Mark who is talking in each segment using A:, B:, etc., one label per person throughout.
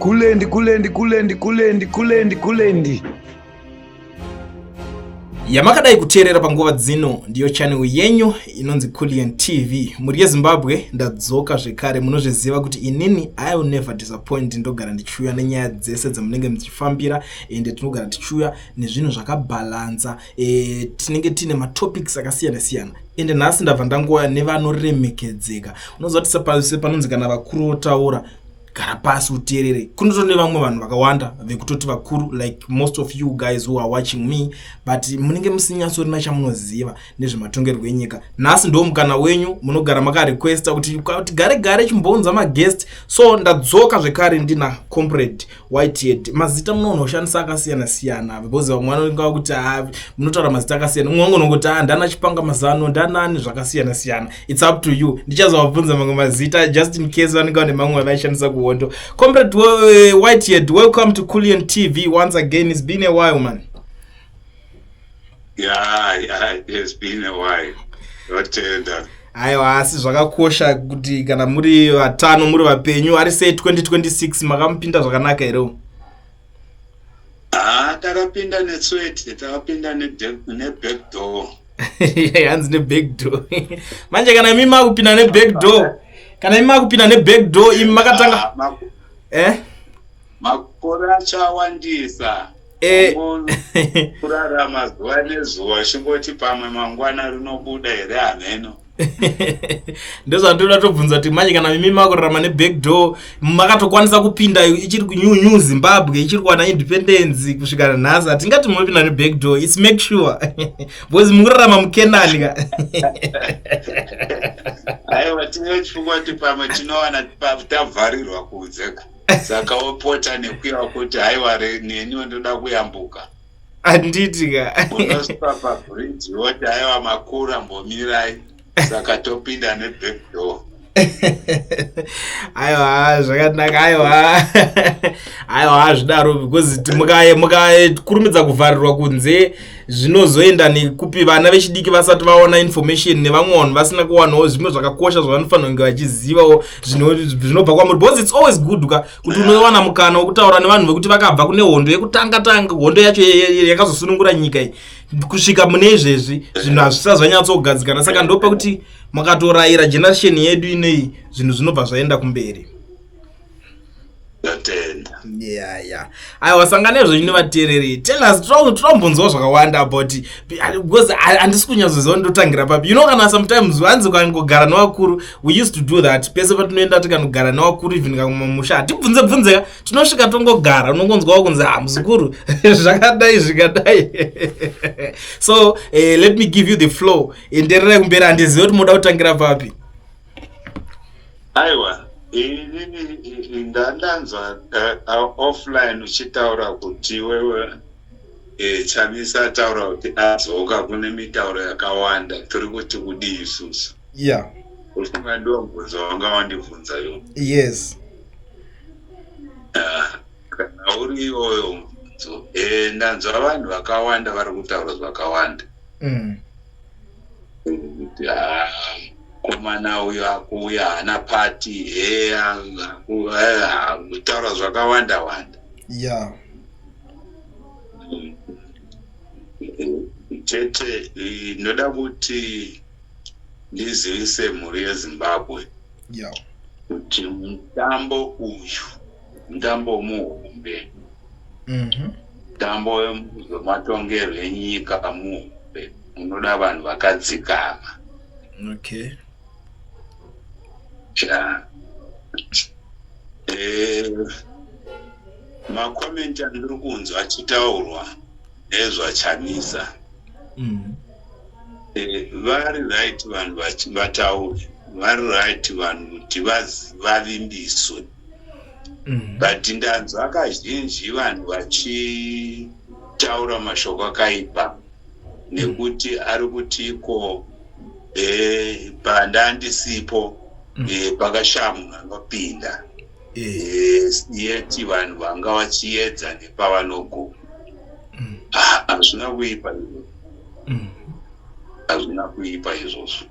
A: Kulendi, kulendi, kulendi, kulendi, kulendi, kulendi.
B: Yamakadai kuteerera panguva dzino ndiyo channel yenyu inonzi Kulliant TV. Mhuri yeZimbabwe, ndadzoka zvekare. Munozviziva kuti inini I will never disappoint, ndogara ndichiuya nenyaya dzese dzamunenge muchifambira, ende tinogara tichiuya nezvinhu zvakabhalansa. Tinenge tiine matopics akasiyana siyana, ende nhasi ndabva ndangouya nevanoremekedzeka. Unoziva kuti sepanonzi kana vakuru votaura, gara pasi uteerere. Kunoto nevamwe vanhu vakawanda vekutoti vakuru, like most of you guys who are watching me, but munenge musinyatsorina chamunoziva nezvematongerwo enyika. Nhasi ndo mukana wenyu. Munogara makarequesta kuti gare gare chimbonza maguest, so ndadzoka zvekare ndina Comrade Whitehead. Mazita munoona kushandisa akasiyana siyana, because vamwe vanonga kuti munotaura mazita akasiyana. Umwe wangu unongoti ndana Chipanga Mazano, ndanani, zvakasiyana siyana. It's up to you. Ndichazovabvunza mamwe mazita just in case vanenge vane mamwe avaishandisa kuhondo. Comrade Whitehead, welcome to Kulliant TV once again. It's been a while, man.
C: Yeah, it has been a while. Ndotenda.
B: Aiwa, asi zvakakosha kuti kana muri vatano, muri vapenyu. Ari sei 2026? Makamupinda zvakanaka here?
C: Ah, takapinda netswete, takapinda neback door.
B: Hanzi neback door. Manje kana imi makupinda neback door, kana imi makupinda neback door, imi makatanga eh?
C: Makore acho awandisa. Kurarama zuva nezuva chingoti pamwe mangwana rinobuda here, hameno.
B: Ndozvandoda tobvunza kuti manje kana imi makurarama neback door, makatokwanisa kupinda ichiri new Zimbabwe ichiri kuwana independence kusvika nanhasi, hatingati munopinda neback door. It's make sure, because mukurarama muKenani ka.
C: Aiwa, tine chifungwa kuti pamwe tinowana tavharirwa kunze, saka wopota nekuya kuti haiwa, neniwo ndoda kuyambuka.
B: Handiti ka?
C: Unosvika pabridge woti, "Aiwa, makura, mbomirai," saka topinda neback door.
B: Aiwa, zvakanaka. Aiwa, aiwa, zvidaro, because mukakurumidza kuvharirwa kunze, zvinozoenda nekupi vana vechidiki vasati vaona information, nevamwe vanhu vasina kuwanawo zvimwe zvakakosha zvavanofanira kunge vachizivawo zvinobva kwamuri? Because it's always good ka kuti unowana mukana wekutaura nevanhu vekuti vakabva kune hondo yekutanga tanga, hondo yacho yakazosunungura nyika iyi kusvika mune izvezvi, zvinhu hazvisati zvanyatsogadzikana. Saka ndopekuti mukatorayira generation yedu inei, zvinhu zvinobva zvaenda kumberi.
C: Ndatenda.
B: Yeah, aiwa, sangana izvo nevateereri. Tell us, tinombonzwa zvakawanda about, because handisi kunyatsoziva ndotangira papi. Kana sometimes hanzi ukangogara nevakuru, we used to do that pese patinoenda, tikanogara nevakuru, even kamumusha, hatibvunze bvunzeka, tinosvika tongogara, unongonzwawo kunzi, "Ha, muzukuru, zvakadai, zvikadai." So let me give you the floor. Endererai kumberi, handizivi kuti moda kutangira papi.
C: Aiwa, inini ndandanzwa offline uchitaura kuti iwewe Chamisa ataura kuti adzoka. Kune mitauro yakawanda, tiri kuti kudii isusu? Ufunga ndiwo mubvunzo wanga wandibvunza iwo?
B: Yes.
C: Ah, kana uri iwoyo mubvunzo, ndanzwa vanhu vakawanda vari kutaura zvakawanda kuti, "Ah, komana uyo akuuya haana pati he," kutaura zvakawanda wanda. Chete ndoda kuti ndizivise mhuri yeZimbabwe kuti mutambo uyu mutambo muhombe. Mutambo wematongerwo enyika muhombe, unoda vanhu vakadzikama. Ya. Makomenti andiri kunzwa achitaurwa nezvaChamisa, vari right vanhu vataure, vari right vanhu kuti vavimbiswe, but ndanzwa kazhinji vanhu vachitaura mashoko akaipa nekuti ari kuti iko pandandisipo pakashaya munhu anopinda, yeti vanhu vanga vachiedza nepavanoguma. Ah, hazvina kuipa izvozvo. Hazvina kuipa izvozvo,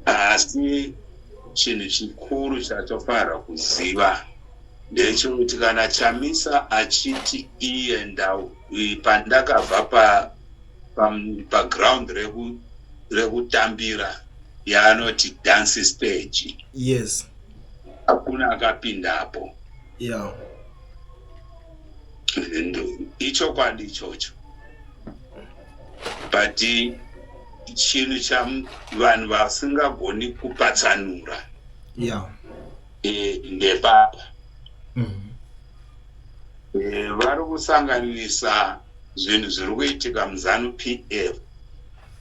C: asi chinhu chikuru chatofanira kuziva Ndechekuti kana Chamisa achiti iye ndau pandakabva pa paground rekutambira yaanoti dance stage.
B: Yes.
C: Hakuna akapindapo.
B: Yeah.
C: Ichokwadi ichocho. But chinhu chavanhu vasingagoni kupatsanura.
B: Yeah.
C: Ndepapa. Vari kusanganisa zvinhu zviri kuitika muZanu PF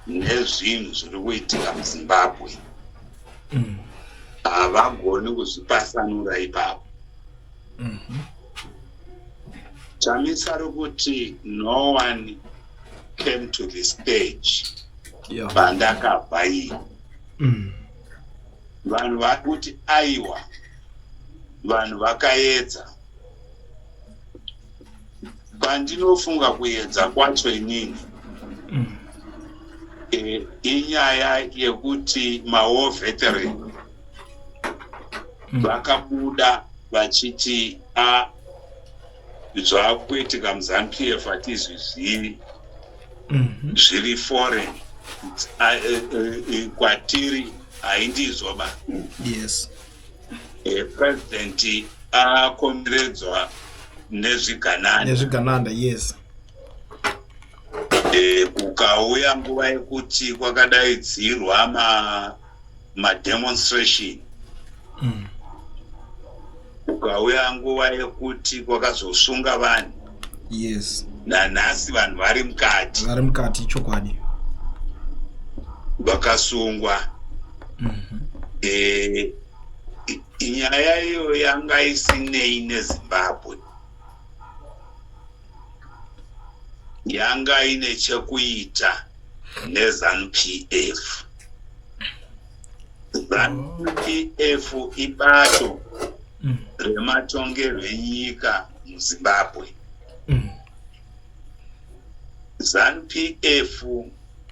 C: nezvinhu zviri kuitika muZimbabwe. Havagoni kuzvipatsanura ipapo. Chamisa ari kuti no one came to the stage pandakabva iyi. Vanhu vari kuti aiwa, vanhu vakaedza. Pandinofunga kuedza kwacho inini, inyaya yekuti mawar veteran vakabuda vachiti a zvakuitika muZanu PF hatizvizivi, zviri foreign kwatiri, haindizvo ba.
B: Yes.
C: President akomberedzwa nezvigananda.
B: Nezvigananda, yes.
C: Kukauya nguva yekuti kwakadaidzirwa mademonstration, kukauya nguva yekuti kwakazosunga vanhu.
B: Yes.
C: Nanhasi vanhu vari mukati.
B: Vari mukati, chokwadi.
C: Vakasungwa. Nyaya iyo yanga isinei neZimbabwe, yanga ine chekuita neZanu PF. ZANU PF ibato rematongerwo enyika muZimbabwe. ZANU PF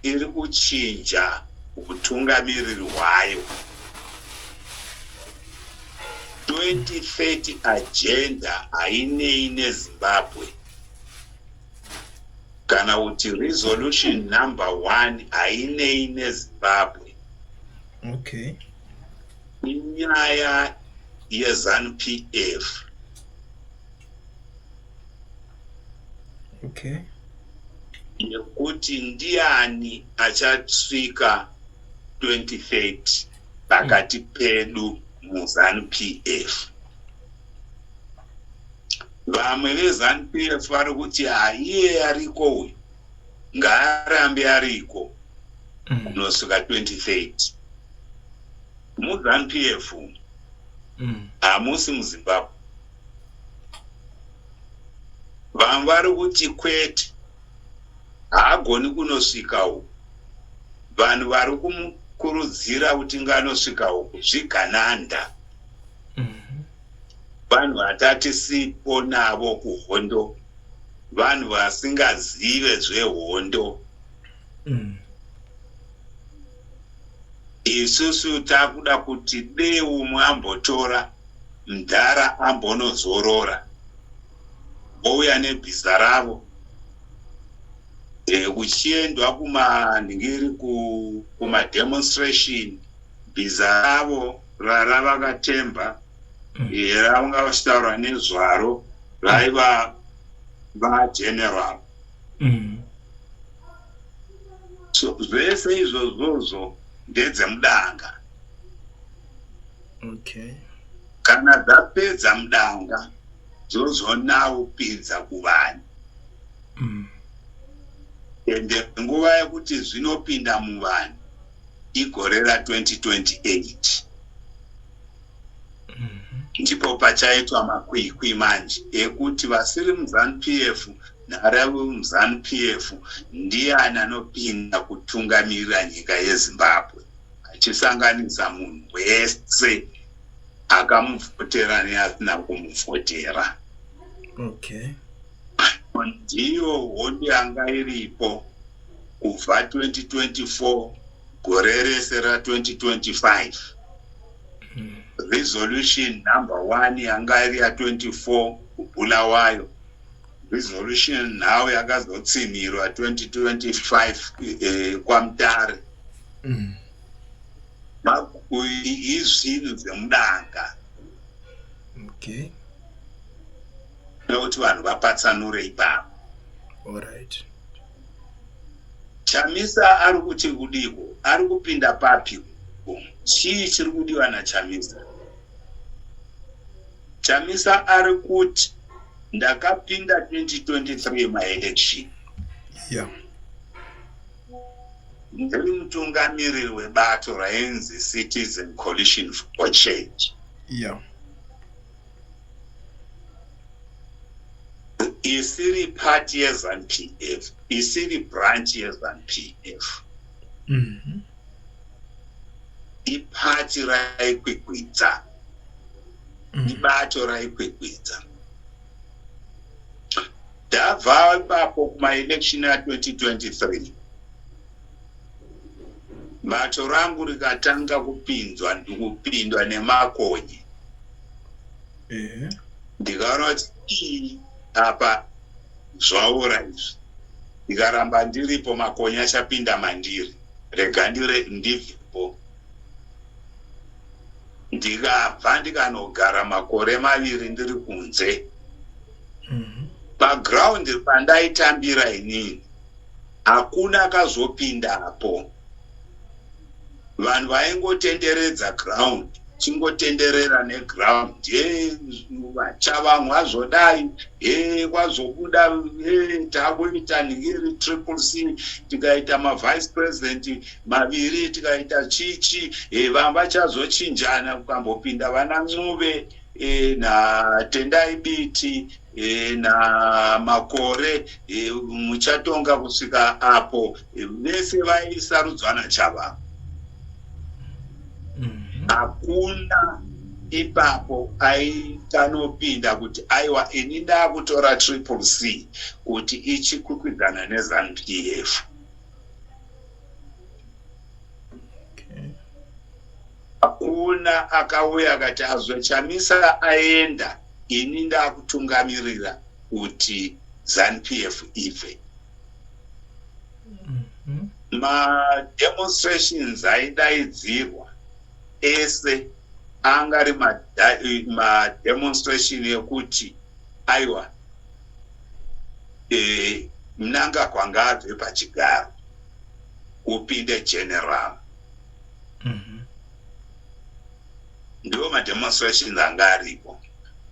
C: iri kuchinja utungamiriri hwayo. 2030 agenda hainei neZimbabwe, kana kuti resolution number 1 hainei neZimbabwe. Inyaya yeZANU PF. Yekuti ndiani achasvika 2030 pakati pedu muZANU PF. Vamwe veZANU PF vari kuti haiye ariko uyu ngaarambe ariko kunosvika 2030. MuZANU PF hamusi muZimbabwe. Vamwe vari kuti kwete, haagoni kunosvika uku. Vanhu vari kumukurudzira kuti nganosvika uku zvigananda. Vanhu vatati sipo navo kuhondo, vanhu vasingazive zvehondo. Isusu takuda kuti dei umwe ambotora mudhara ambonozorora, vouya nebhiza ravo, kuchiendwa kumanhingiri kumademonstration, bhiza ravo ravakatemba, ravanga vachitaura nezvaro raiva vageneral. So zvese izvozvozvo ndedzemudanga. Kana dzapedza mudanga, dzozonaupinza kuvanhu. Ende nguva yekuti zvinopinda muvanhu igore ra2028. Ndipo pachaitwa makwikwi manje ekuti vasiri muZANU PF nari muZANU PF ndiani anopinda kutungamirira nyika yeZimbabwe, achisanganisa munhu wese akamuvhotera neasina kumuvhotera. Ndiyo hondo yanga iripo kubva 2024, gore rese ra2025. Resolution number 1 yanga iri ya24 kuBulawayo. Resolution now yakazotsinhirwa 2025 kwaMutare. Izvinhu zvemudanga.
B: Okay.
C: Nekuti vanhu vapatsanure ipapo.
B: Alright.
C: Chamisa ari kuti kudiko? Ari kupinda papi? Chii chiri kudiwa naChamisa? Chamisa ari kuti ndakapinda 2023 maelection. Ndiri mutungamiriri webato rainzi Citizen Coalition for Change. Isiri party yeZANU-PF, isiri branch yeZANU-PF. Ipati raikwikwidza. Ibato raikwikwidza. Ndabva ipapo kumaelection a2023. Bato rangu rikatanga kupinzwa ndikupindwa nemakonye. Ndikaona kuti apa zvaora izvi. Ndikaramba ndiripo makonye achapinda mandiri. Rega ndibvepo. Ndikabva ndikanogara makore maviri ndiri kunze. Paground pandaitambira inini hakuna akazopindapo. Vanhu vaingotenderedza ground, chingotenderera neground. Chavamwe vazodai, kwazobuda takuita nhingiri Triple C, tikaita mavice president maviri, tikaita chichi, vamwe vachazochinjana, kukambopinda vana Ncube naTendai Biti naMakore, muchatonga kusvika apo vese vaisarudzwa naChavamwe. Hakuna ipapo aikanopinda kuti aiwa ini ndakutora Triple C kuti ichikwikwidzana neZANU-PF. Hakuna akauya akati azoChamisa aenda ini ndakutungamirira kuti ZANU-PF ibve. Mademonstrations aidaidzirwa ese angari mademonstration ekuti aiwa Mnangagwa ngaabve pachigaro kupinde general. Ndiwo mademonstrations anga aripo.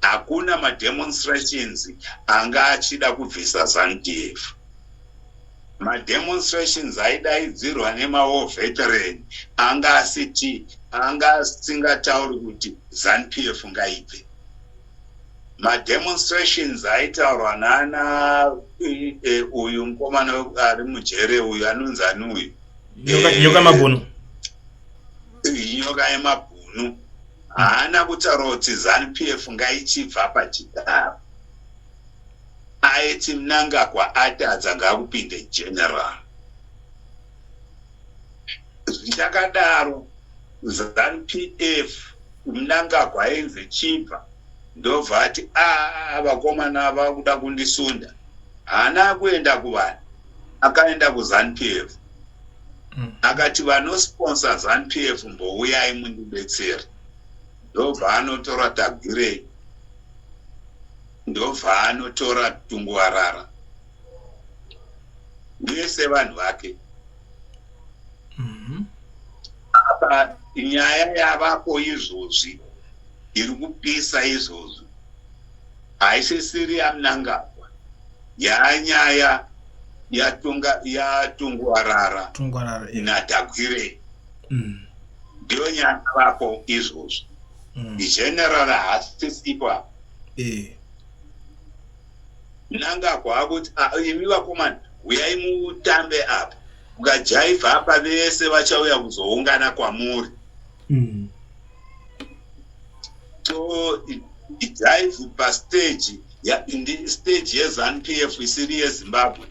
C: Hakuna mademonstrations anga achida kubvisa ZANU-PF. Mademonstrations aidaidzirwa nemawar veteran anga asiti anga asingatauri kuti ZANU-PF ngaibve. Mademonstrations aitaurwa naana uyu mukomana ari mujere uyu anonzi ani uyu?
B: Nyoka Mabhunu.
C: Nyoka yemabhunu. Haana kutaura kuti ZANU-PF ngaichibva pachigaro. Aiti Mnangagwa atadza ngaakupinde general. Zvichakadaro ZANU-PF Mnangagwa ainzi chibva ndobva ati vakomana vakuda kundisunda. Haana kuenda kuvanhu, akaenda kuZANU-PF. Akati vanosponsor ZANU-PF mbouyai mundibetsere. Ndobva anotora Tagwirei. Ndobva anotora Tungwarara. Vese vanhu vake. Apa nyaya yavapo izvozvi iri kupisa izvozvi haisisiri yaMnangagwa, yanyaya yaTungwarara naTagwirei. Ndiyo nyaya yavapo izvozvi. General haasisipo apa. Mnangagwa akuti imi vakomana uyai mutambe apa, mukajaivha apa vese vachauya kuzoungana kwamuri. So ijaivhi pastage stage yeZANU-PF isiri yeZimbabwe,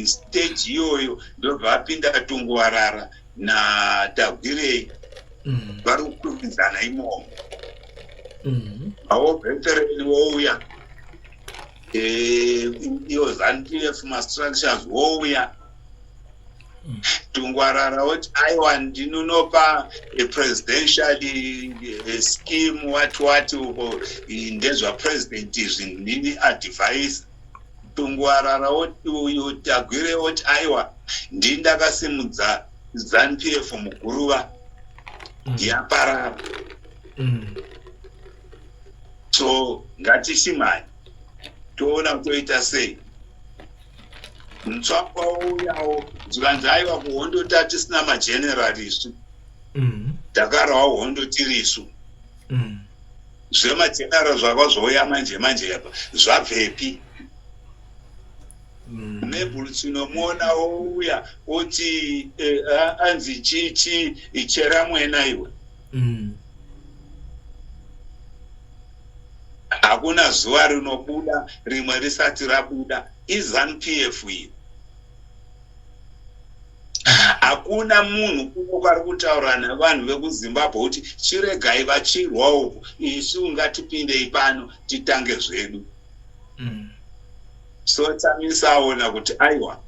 C: stage iyoyo ndobva apinda Tungwarara naTagwirei. Vari kukwikwidzana imomo. War veteran wouya, iyo ZANU PF mastructures wouya. Tungwarara woti, "Aiwa, ndinonopa presidential scheme," what what, uko ndezvapresident izvi, ndini advice. Tungwarara woti, uyu Tagwire woti, "Aiwa, ndini ndakasimudza ZANU PF muguruva, yaparara." So ngatichimhanya toona kutoita sei. Mutsvangwa wouyawo, zvikanzi, "Aiwa, kuhondo tatisina mageneral isu." Takarwa hondo tiri isu. Zvemageneral zvakazouya manje manje apa zvabvepi? Mabel tinomuona ouya oti anzi chichi chera mwena iwe. Hakuna zuva rinobuda rimwe risati rabuda. IZANU PF iyi, hakuna munhu kuno kwari kutaura nevanhu vekuZimbabwe kuti chiregai vachirwa uku, isu ngatipindei pano titange zvedu. So Chamisa aona kuti, aiwa,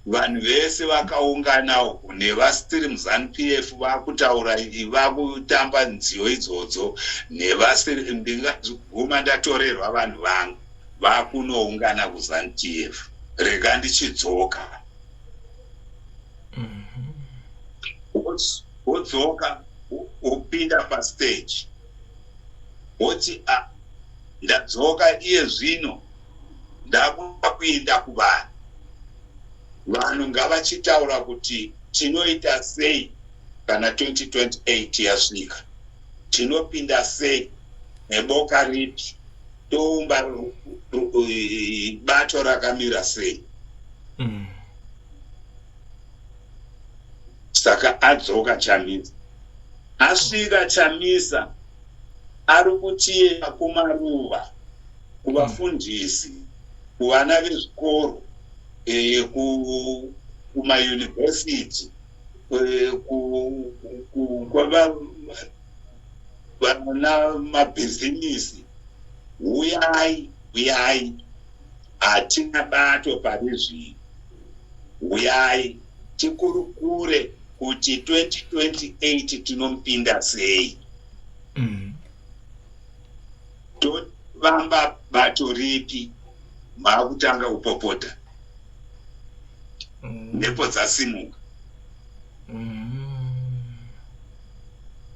C: vanhu vese vakaungana uku nevasiri muZANU PF vakutaura, vakutamba nziyo idzodzo, nevasiri, ndingaguma ndatorerwa vanhu vangu vakunoungana kuZANU PF, rega ndichidzoka. Wodzoka, wopinda pastage, woti, "A, ndadzoka iye zvino, ndakuda kuenda kuvanhu. Vanhu ngavachitaura kuti tinoita sei kana 2028 yasvika, tinopinda sei, neboka ripi, toumba bato rakamira sei?" Saka adzoka Chamisa. Asvika Chamisa, ari kutienda kumaruva, kuvafundisi, kuvana vezvikoro, kumayunivhesiti, vana mabhizimisi, "Uyai, uyai, hatina bato pari zvino, uyai tikurukure kuti 2028 tinomupinda sei." Tovamba bato ripi? Maakutanga kupopota. Mhepo dzasimuka.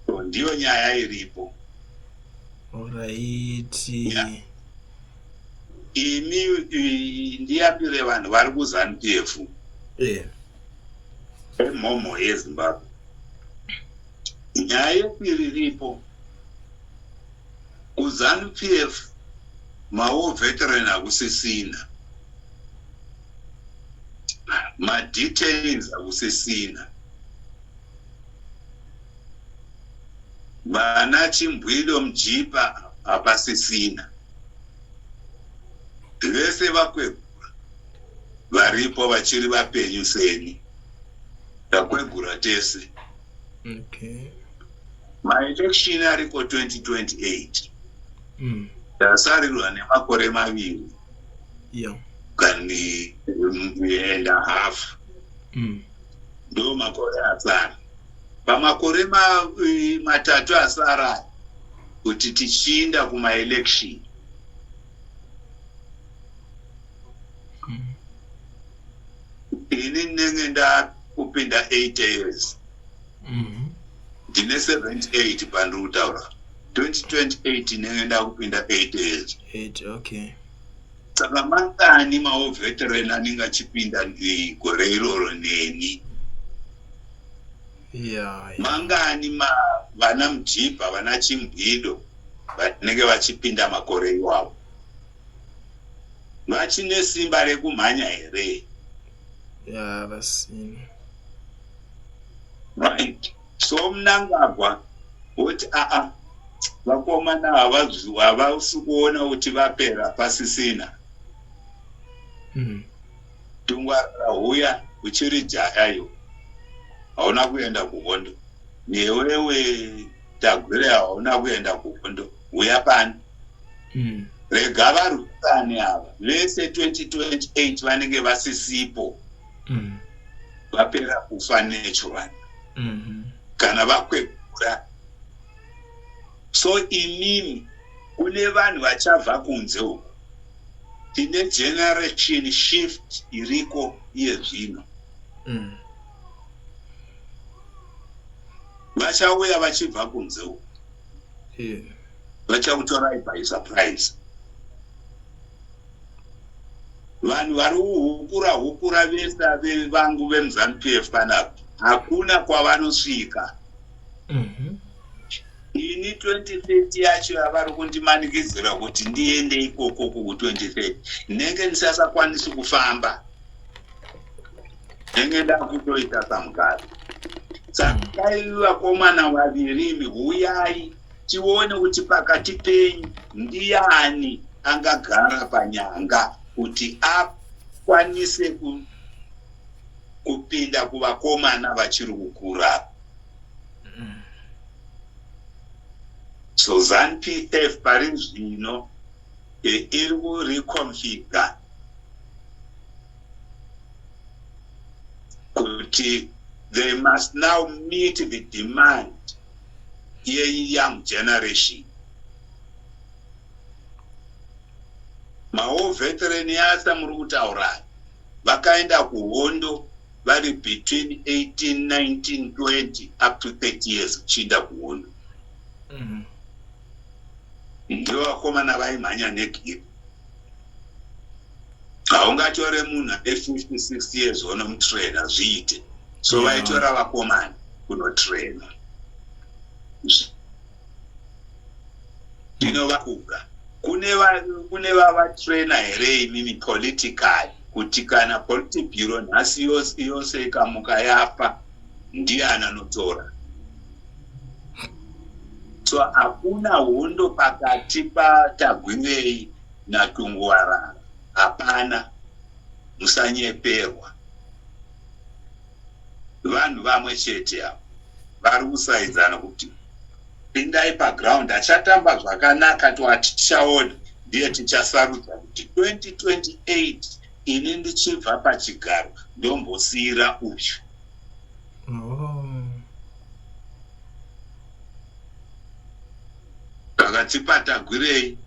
C: So ndiyo nyaya iripo.
B: Alright.
C: Yeah. Imi ndiyambire vanhu vari kuZANU PF, emhomho yeZimbabwe. Nyaya yepiri iripo kuZANU PF, mawar veteran hakusisina, madetainees hakusisina, vana Chimbwido, Mjipa hapasisina, vese vakwegura. Varipo vachiri vapenyu seni, takwegura tese. Maelection ariko 2028. Tasarirwa nemakore 2 kani and a half. Ndo makore asara. Pamakore 3 asara kuti tichiinda kumaelection, ini ndinenge ndakupinda 8 years. Ndine 78 pandiri kutaura. 2028 ndinenge ndakupinda 8 years.
B: 8, okay.
C: Saka mangani mawar veteran anenge achipinda gore iroro neni? Mangani ma vana Mujibha, vana Chimbwido vanenge vachipinda makore iwawo? Vachine simba rekumhanya here?
B: Yeah, vasina.
C: Right. So Mnangagwa woti, "Aa, vakomana havasi kuona kuti vapera, pasisina." Tungwarara huya, uchiri jaya iwe, hauna kuenda kuhondo. Newewe Tagwire, hauna kuenda kuhondo. Uya pano. Rega varwisane ava vese 2028 vanenge vasisipo. Vapera kufa naturally. Kana vakwegura. So imimi kune vanhu vachabva kunze uku. Tine generation shift iriko iye zvino. Vachauya vachibva kunze uku. Vachakutorai by surprise. Vanhu vari kuhukura hukura vese vangu vemuZANU PF panapa hakuna kwavanosvika. Ini 2030 yacho yavari kundimanikidzira kuti ndiende ikoko ku 2030 ndinenge ndisasakwanisi kufamba, ndenge ndakutoita samukadzi. Saka dai vakomana vaviri imi huyai tione kuti pakati penyu ndiani angagara panyanga kuti akwanise kupinda kuvakomana vachiri kukura. So ZANU PF pari zvino iri kureconfigure kuti they must now meet the demand yeyoung generation. Mawar veteran yasa muri kutaura vakaenda kuhondo vari between 18, 19, 20 up to 30 years kuchiinda kuhondo. Ndivo vakomana vaimhanya negiri. Haungatore munhu ane 50, 60 years wonomutraina zviite. So vaitora vakomana kunotraina. Zvino vakura. Kune vavatraina here imimi politically kuti kana Politburo nhasi yose ikamuka yafa ndiani anotora? So hakuna hondo pakati paTagwirei naTungwarara. Hapana. Musanyeperwa. Vanhu vamwe chete ava vari kusaidzana kuti pindai paground achatamba zvakanaka twati tichaona ndiye tichasarudza kuti 2028 ini ndichibva pachigaro ndombosiyira uyu. Pakati paTagwirei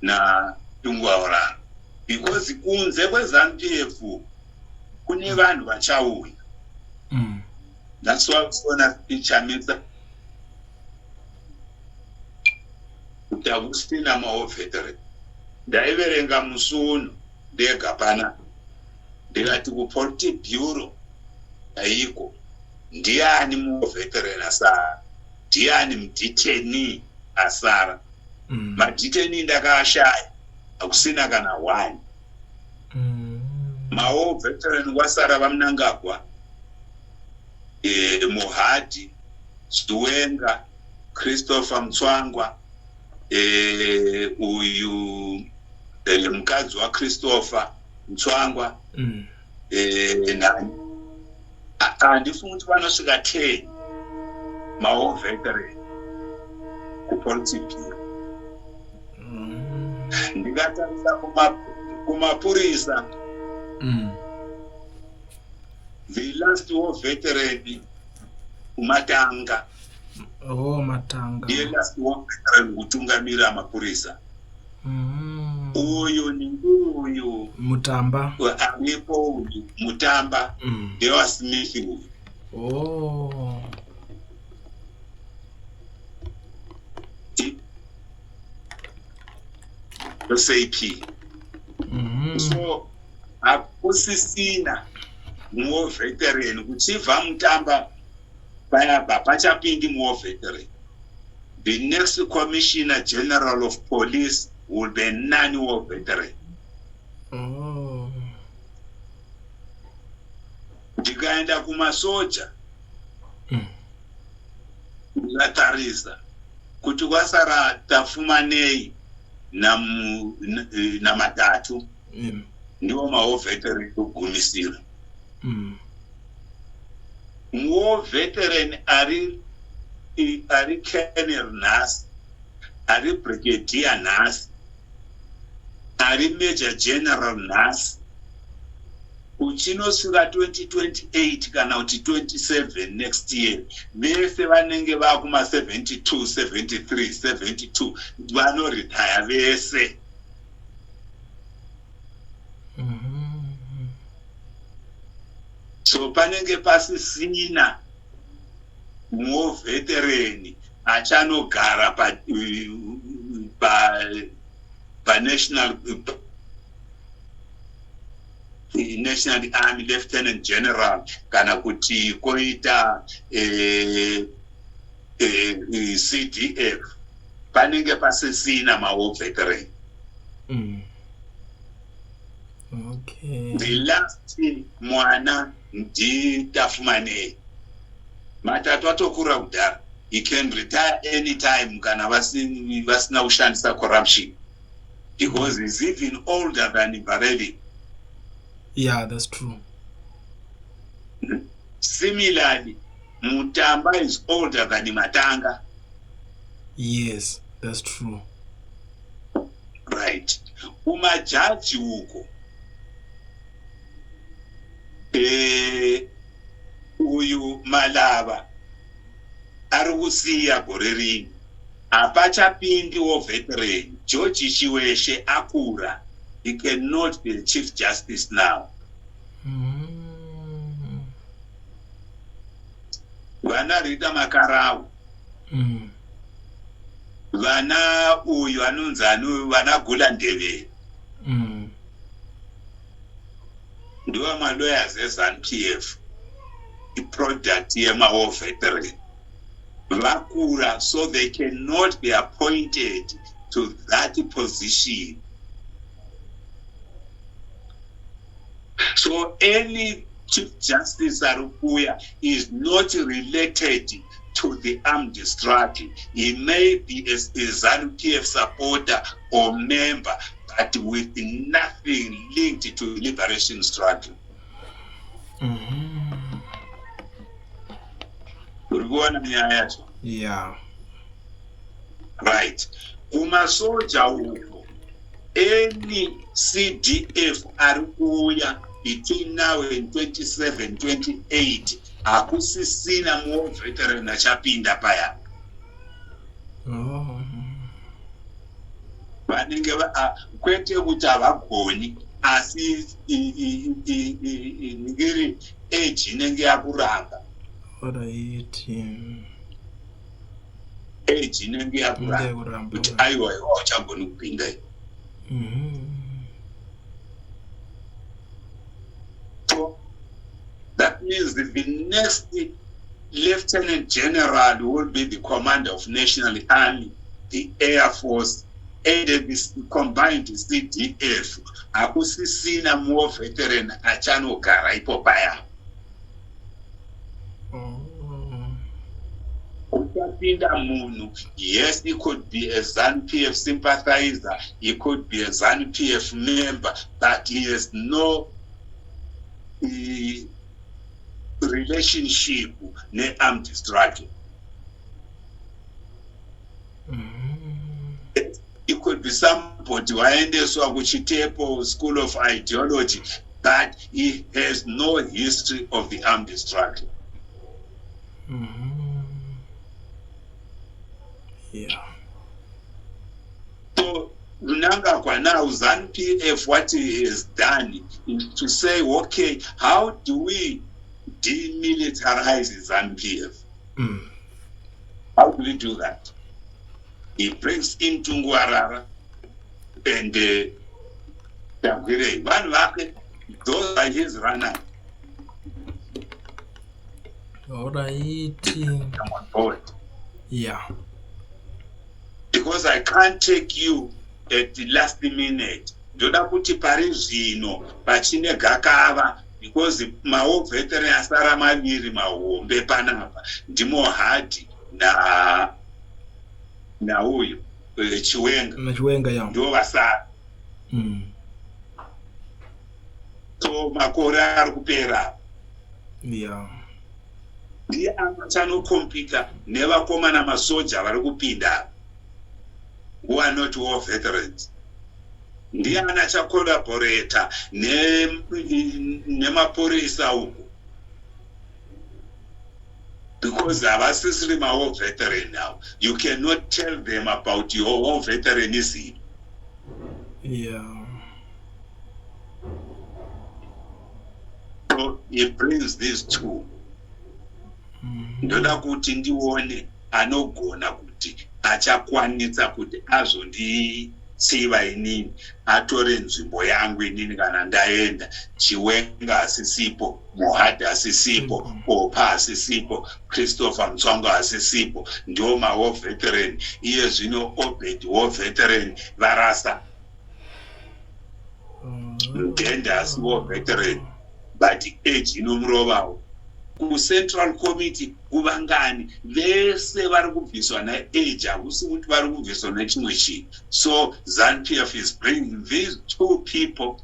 C: naTungwarara because kunze kweZANU PF kune vanhu vachauya. That's why uchiona Chamisa kuti hakusina mawar veteran. Ndaiverenga musi uno ndega pana ndikati kuPolitburo chaiko ndiani muwar veteran asara, ndiani mudetainee asara. Madetainee ndakaashaya hakusina kana one. Mawar veteran kwasara vaMnangagwa, Mohadi, Chiwenga, Christopher Mutsvangwa, uyu mukadzi waChristopher Mutsvangwa, nani handifungi kuti vanosvika 10 mawar veteran kuPolitburo. Ndikatarisa kumapurisa, the last war veteran kumatanga.
B: Oh, Matanga.
C: Ndiye last war veteran kutungamira mapurisa. Uyu ndiuyu
B: Mutamba.
C: Aripo uyu Mutamba. NdewaSmith uyu. SAP. So hakusisina muwar veteran kuchibva Mutamba payapa pachapindi muwar veteran. The next Commissioner General of Police will be non-war veteran. Ndikaenda kumasoja, ndikatarisa kuti kwasara Tafumanei naMatatu, ndiwo mawar veteran kugumisira. Muwar veteran ari colonel nhasi. Ari brigadier nhasi, ari major general nhasi, uchinosvika 2028 kana kuti 27 next year, vese vanenge vakuma 72, 73, 72, vanoretire vese. So panenge pasisina war veteran achanogara pa national army lieutenant general kana kuti koita CDF. Panenge pasisina mawar veteran. The last mwana ndiTafumanei Matatu, atokura kudhara. He can retire anytime kana vasina kushandisa corruption, because he's even older than Bareli.
B: Yeah, that's true.
C: Similarly, Mutamba is older than Matanga.
B: Yes, that's true.
C: Right. Kumajaji uko, uyu Malaba ari kusiya gore rino, hapachapindiwo veteran. George Chiweshe akura, he cannot be chief justice now. Vana Rita Makarau, vana uyu anonzi ano, vana Gula Ndebele, ndiwo malawyers eZANU PF, iproduct yemawar veteran. Vakura, so they cannot be appointed to that position. So any chief justice ari kuuya is not related to the armed struggle. He may be a ZANU PF supporter or member, but with nothing linked to liberation struggle. Uri kuona nyaya yacho?
B: Yeah.
C: Right. Kumasoja uko, any CDF ari kuuya between now and 27, 28, hakusisina muwar veteran achapinda paya. Vanenge kwete kuti havagoni, asi ngiri age inenge yakuramba. Age inenge yakuramba
B: Yakuramba.
C: kuti aiwa, iwa uchagoni kupinda. So that means that the next lieutenant general will be the commander of national army, the air force and the combined CDF. Hakusisina muwar veteran achanogara ipo paya. Uchapinda munhu, yes, he could be a ZANU PF sympathizer, he could be a ZANU PF member, but he has no relationship ne-armed struggle. It could be somebody waendeswa kuChitepo School of Ideology, but he has no history of the armed struggle. So Mnangagwa now, ZANU PF, what he has done is to say, okay, how do we demilitarize ZANU PF? How do we do that? He brings in Tungwarara and Tagwirei. Vanhu vake, those are his runners.
B: All right.
C: Come on board. Because I can't take you at the last minute. Ndoda kuti pari zvino pachine gakava, because mawar veteran asara maviri mahombe panapa ndiMohadi na nauyu Chiwenga.
B: NaChiwenga, yeah.
C: Ndo vasara. So makore ari kupera. Ndiye achanocompeta nevakomana masoja vari kupinda. who are not war veterans? Ndiani achacollaborata nemapurisa uku? Because havasisiri mawar veteran now. You cannot tell them about your war veteranism. So he brings these two. Ndoda kuti ndione anogona kuti achakwanisa kuti azonditsiva inini, atore nzvimbo yangu inini kana ndaenda. Chiwenga asisipo, Mohadi asisipo, Opa asisipo, Christopher Mutsvangwa asisipo, ndiwo mawar veteran. Iye zvino Obed, war veteran, varasa. Mudhende asi war veteran, but age inomurovawo. Kucentral committee kuvangani vese vari kubviswa naage, hakusi kuti vari kubviswa nechimwe chinhu. So ZANU PF is bringing these two people,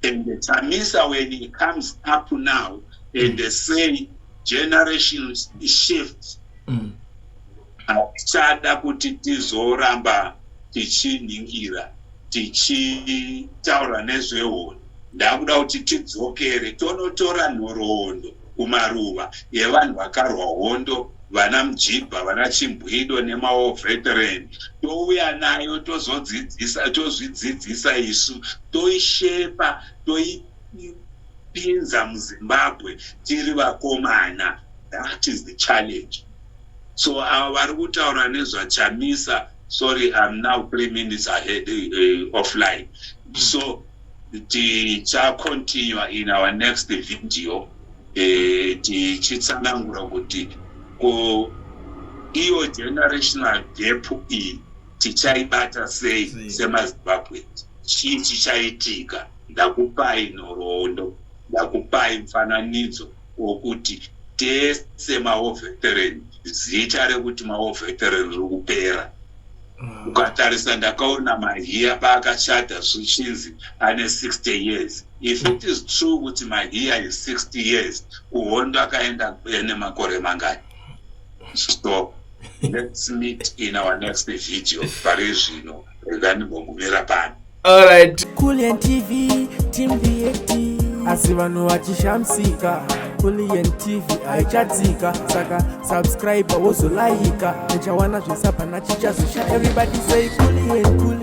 C: and Chamisa, when he comes up now and they say generation shift, hatichada kuti tizoramba tichiningira, tichitaura nezvehondo. Ndakuda kuti tidzokere tonotora nhoroondo kumaruva yevanhu vakarwa hondo, vana Mujibha, vana Chimbwido nemawar veteran, touya nayo, tozodzidzisa, tozvidzidzisa isu, toishepa, toipinza muZimbabwe tiri vakomana. That is the challenge. So ava vari kutaura nezvaChamisa, sorry, I'm now 3 minutes ahead, offline, so tichacontinue in our next video, tichitsanangura kuti ko iyo generational gap iyi tichaibata sei semaZimbabwe, chii chichaitika. Ndakupai nhoroondo, ndakupai mufananidzo wokuti tese mawar veteran, zita rekuti mawar veteran riri kupera. Ukatarisa, ndakaona Mahiya paakachata zvichinzi ane 60 years. If it is true kuti Mahiya is 60 years, kuhondo akaenda ene makore mangani? So let's meet in our next video. Pari zvino rega ndimbogumira pano.
B: Alright.
D: Kulian TV, Team VAT. Asi vanhu vachishamisika, Kulian TV haichatsika. Saka subscribe, wozolaika, nechawana zvesapana chichazosha. Everybody say Kulian, Kulian.